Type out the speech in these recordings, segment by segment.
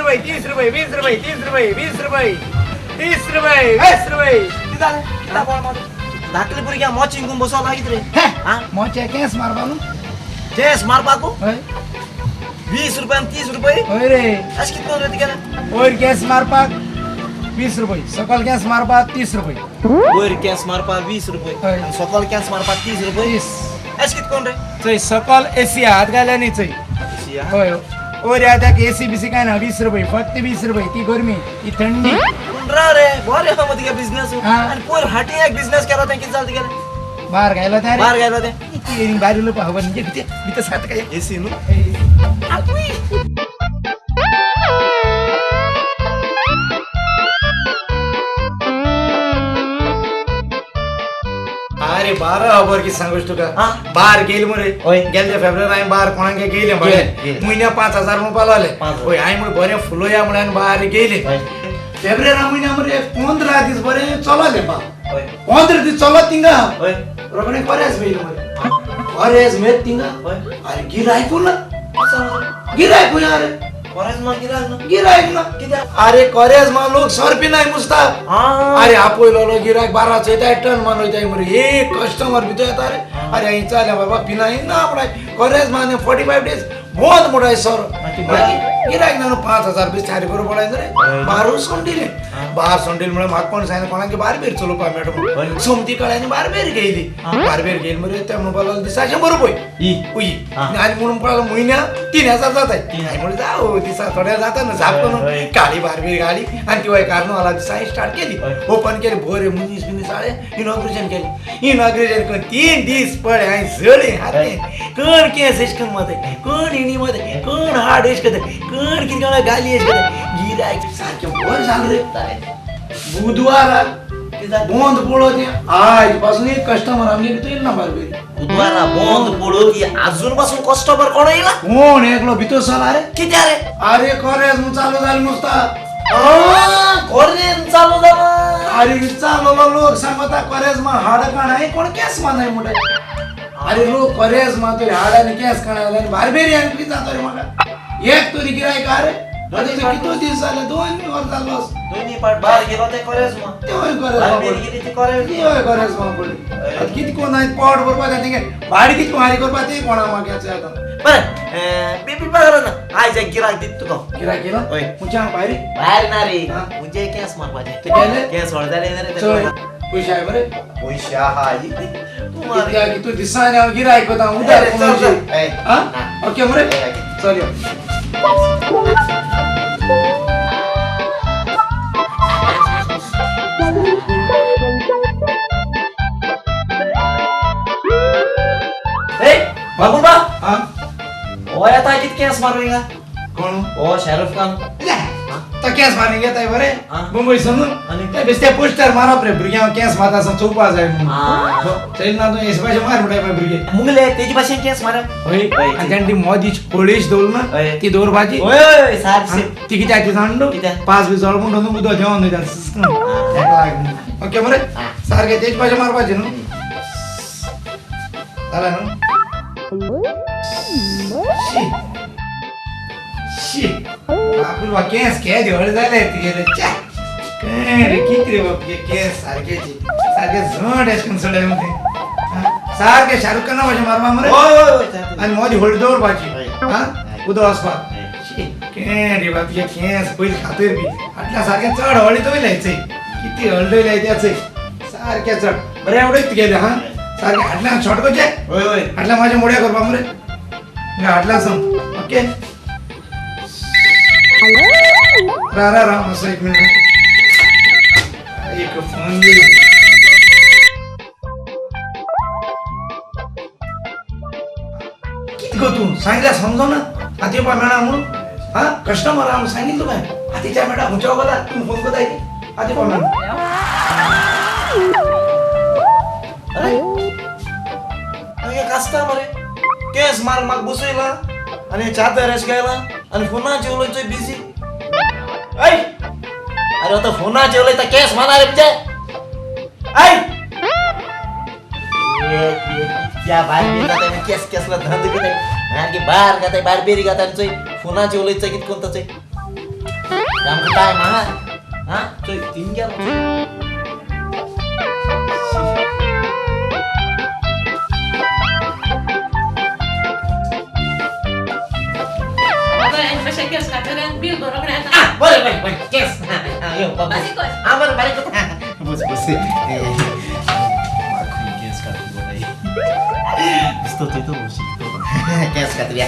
रुपये 30 रुपये 20 रुपये 30 रुपये 20 रुपये 30 रुपये 20 रुपये. धाकले भुरग्या मोची करून बसो लागीत रे. मोचे केस मारपा न्हू, केस मारपाक हय 20 रुपये 30 रुपये. हय रे, अशें कितें करून रे तुगेलें? वयर केस मारपाक 20 रुपये, सकल केस मारपाक 30 रुपये. वयर केस मारपाक 20 रुपये, सकल केस मारपाक 30 रुपये. अशें कितें करून रे? चोय सकल एसी हात घाल्या न्ही चोय. हय वयर आतां एसी बिसी काय ना, 20 रुपये फक्त 20 रुपये. ती गरमी ती थंडी. पूण राव रे, बरें आहा मगो तुगे बिजनेस. आनी पयर हाटी एक बिजनेस केलो तें कितें जालें तुगेलें? बार घायलो तें, बार घायलो तें बारी लोक हवन भितर सात काय एसी न्हू. अरे बारा खबर की सांगूच तुका, बार गेल मरे गेले फेब्रुवारी हांवें बार कोणाक गेले म्हयन्या 5000 म्हणपाक लागले. हय हांवें म्हण बरें फुलोया म्हणून बार गेले. फेब्रुवारी म्हयन्या मरे 15 दीस बरें चलोले बा, 15 दीस चलत थिंगा रोखडे कोरेज मेयले मरे, कोरेज मेत थिंगा. अरे गिरायक ना, गिरायक अरे कोरेज मा गिरायक ना, गिरायक ना कित्याक? अरे कोरेज मा लोक सोरपी नाय मुसता. अरे आपयलो गिरायक 12 चोयता टर्न मान वयताय मरे, एक कस्टमर भितर येता रे. अरे हांवें विचारलें बाबा पिनाय ना म्हणा, कोरेज मा 45 डेज बंद म्हणून सर. गिरायक ना 5000 बी सारी बरोबर पडाय रे. बारू सोंडिले, बार सोंडिले म्हणून म्हाका कोण सांगलें कोणाक बारबेर चलोवपाक मेळटा म्हणून. सोमती कळ्ळें आनी बारबेर गेली. बारबेर गेली मरे ते म्हणपाक लागलो दिसा 100 रुपये उई आनी म्हणून म्हणपाक लागलो म्हयन्या 3000 जाताय. हांवें म्हणलें जावं दिसा थोडे जाता न्हू झाप करून काळी बारबेर घाली आनी ती कार्नवाला दिसा स्टार्ट केली. ओपन केली बरे मनीस बिनीस हाडले, इनॉग्रेशन केलें. इनॉग्रेशन करून 3 दीस पळय हांवें जळ्ळें हातें कोण केंस एश करून मारताय, कोण हिणी मारताय, कोण हाड एश करताय, कोण कितें कोणा गाली एश करताय. गिरायक सारकें बरें जालें रे. बुधवाराक बंद पडलो तें आयज पासून एक कस्टमर आमगे भितर येयला ना बारबेरी. बुधवारा बंद पडलो की आजून पासून कस्टमर कोण येयला? कोण एकलो भितर सरला रे. कित्याक रे? अरे कोरेज म्हूण चालू जालें नुस्ता. कोरेज चालू जाला. अरे विचारलो लोक सांगता कोरेज मा हाड काणाय कोण केस मानाय म्हणटा. अरे लोक कोरेज मा तरी हाड आनी केस काणाय जाल्यार बारबेरी आनी कितें जाता रे म्हाका? एक तरी गिरायक रे. कितू दीस जाले, 2 वर जालो. दोन्ही पाट बार गेलो ते कोरेज मा, तेवूय कोरेज बारबेरी गेली ती कोरेज, तेवूय कोरेज मा पडली. आतां कितें कोण हांवें पोट भरपा जाय तिगे भाडें कितें हारी करपा तें कोणा मागयाचें आतां. बरें बेबी पगार ना आयज एक गिरायक दित तुका. गिरायक येयला? हय. खंयच्या भायर? भायर ना रे, म्हणजे केस मारपाचे. ते केले? केस व्हड जाले ना रे. चोय पयशे आहाय बरे? पयशे आहाय. कित्याक तूं दिसांनी हांव गिरायक वता उदार. आं ओके मरे, चल यो. बाबू बा, हां ओ येता कित केस मारून हिंगा? कोण? ओ शाहरुख खान. तो केस मारून घेताय बरे मुंबय सोडून. आनी ते बेश्टे पोस्टर मारप रे भुरग्यांक केस मारता आसा चोवपा जाय म्हणून. चल ना तूं हेच भाशेन मार म्हणटाय भुरगे. मुंगले तेजे भाशेन केस मारप. हय आनी तेणें ती मोदीची होळीश दवरली ना ती दवरपाची. हय हय सारकी. ती कित्याक ती जाण न्हू? 5 बी जळ म्हणून न्हू उदक देंवन वयता. तेका लागून. ओके मरे सारकें तेज भाशेन मारपाचें न्हू. जालें न्हू? शी शी बापूल बा केस केदे व्हड जाले तुगेले. च्या रे कितें रे बाप केस सारकेची सारके झट एश करून सोडले मरे. सारके शाहरुख खाना भाशेन मारपा मरे. आनी मोदी होळी दवरपाची. आं उदक वचपाक. रे बाप तुगे केस पयलीं खातर बी फाटल्या सारकें चड हळदी दवरले चोय कितें हळदी दवरले ते चोय सारकें चड बरें उडयत तुगेलें. हां सारकें हाडल्यान शॉर्ट करचें. हय हय हाडल्या म्हाजे मोड्या करपा मरे. हाडल्या सांग. ओके रा रा रा असं एक मिनिट एक फोन कित गो तूं सांगल्या समजो ना आतां येवपा मेळना म्हणून. हां कस्टमर आहा म्हणून सांगितलं तुका. आतां मेळटा खंयच्या वखदा तूं फोन करताय आतां येवपा मेळना. अरे कास्ता मरे केस मार म्हाका बसयला आनी चादर अशें घायला आनी फोनाचेर उलयचोय बिजी. ऐ अरे आतां फोनाचेर उलयता केस मारना रे तुजे. ऐ त्या बारबेरी जाता केस केसला धंद करताय, सारकी बार घाताय बारबेरी घाताय आनी चोय फोनाचेर उलयचो कितें कोण चोय. आमकां टायम आहा. हा चोय तीन गेलो. बरें बरें बरें केस यो बाबा. हा बरें बारीक बस बस. केस कातली बरें दिसतो थंय तो शिकतो केस कातली.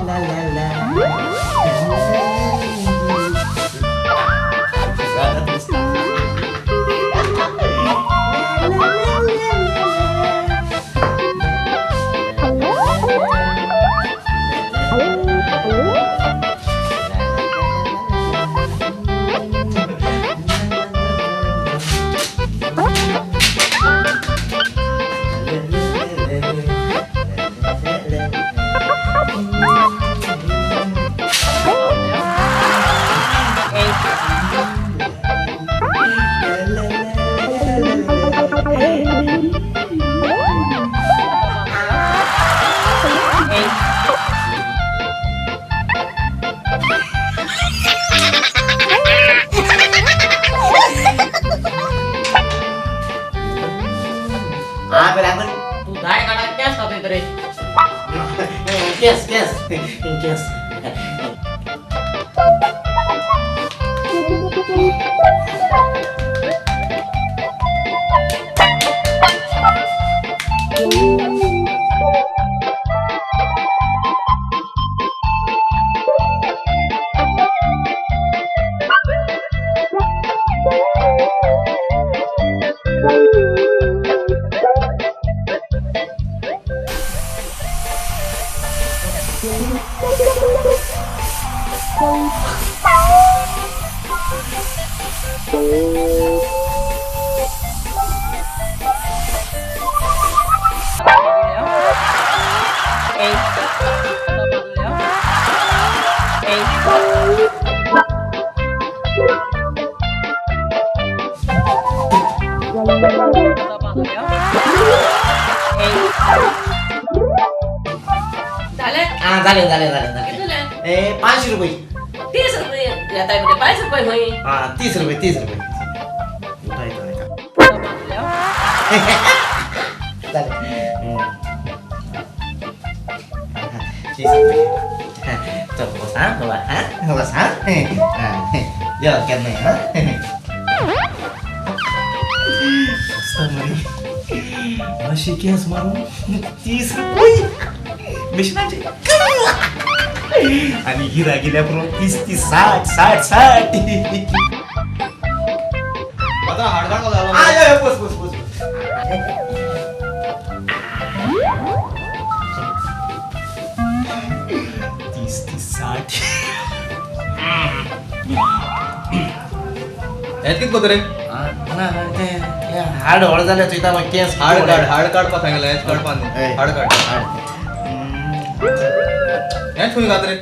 La la la. Kes kes kes. झाले झाले झाले झाले. ए 5 रुपये. 30 रुपये येताय म्हणजे 5 रुपये होई. हा 30 रुपये 30 रुपये. झाले 30 रुपये. चल बस. हा बाबा हा बस. हा यो केन्ना. हा अशी केस मारून 30 रुपये मिशनाचे आणि गिरा गेल्याबरोबर 30 30 60 60 60. आता हाडकाड झाला. बस बस बस. तीस 30 60. हेच कित कोत रे? ना ते हाड व्हड जालें चोयता मागीर केस हाड काड हाड काडपा सांगलें. हेच काडपा न्हू हाड काड. हेच खंय घात रे?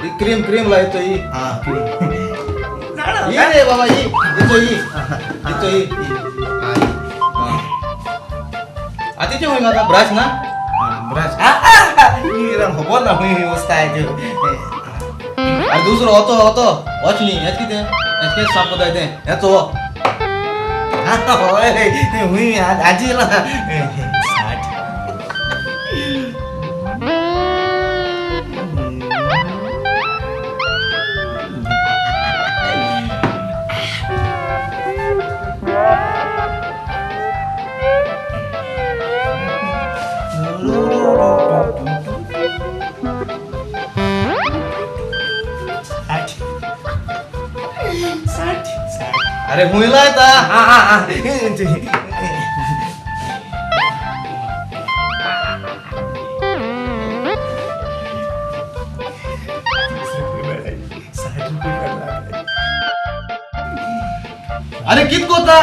ही क्रीम क्रीम लायतो ही. हा क्रीम ही रे बाबा ही हिचो ही हिचो ही. आतीचे खंय घाता ब्रश ना? ब्रश खबर ना खंय खंय वस्ता त्यो. आनी दुसरो होतो होतो होच न्ही. हेच कितें हेच केस साफ कोताय तें हेच हो. हय हुंय आजी 60. अरे हुंय लायता. हा हा हा. अरे कित कोता?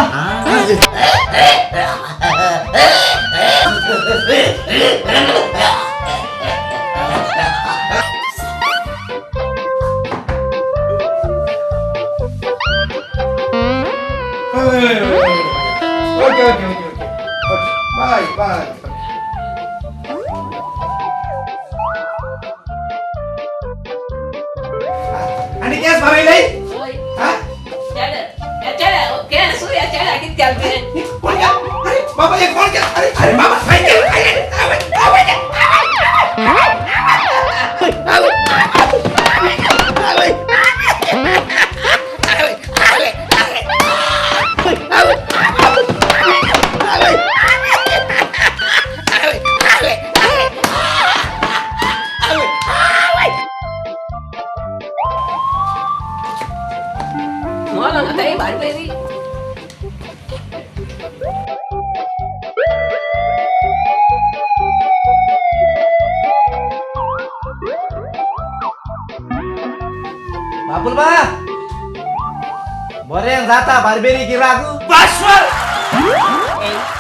Okay okay okay okay. Bye bye. आनी केस मारयले? हय. हा? चेडे चेडे केस या चेडा कितें केलें तुवें? कोण केलं? अरे बाबा हे कोण केलं? अरे अरे बाबा काय केलं? अरे, अरे, अरे, मोल हांगा ताई बारबेरी. बापुलबा बरें जाता बारबेरी गिराक. बाश्वर.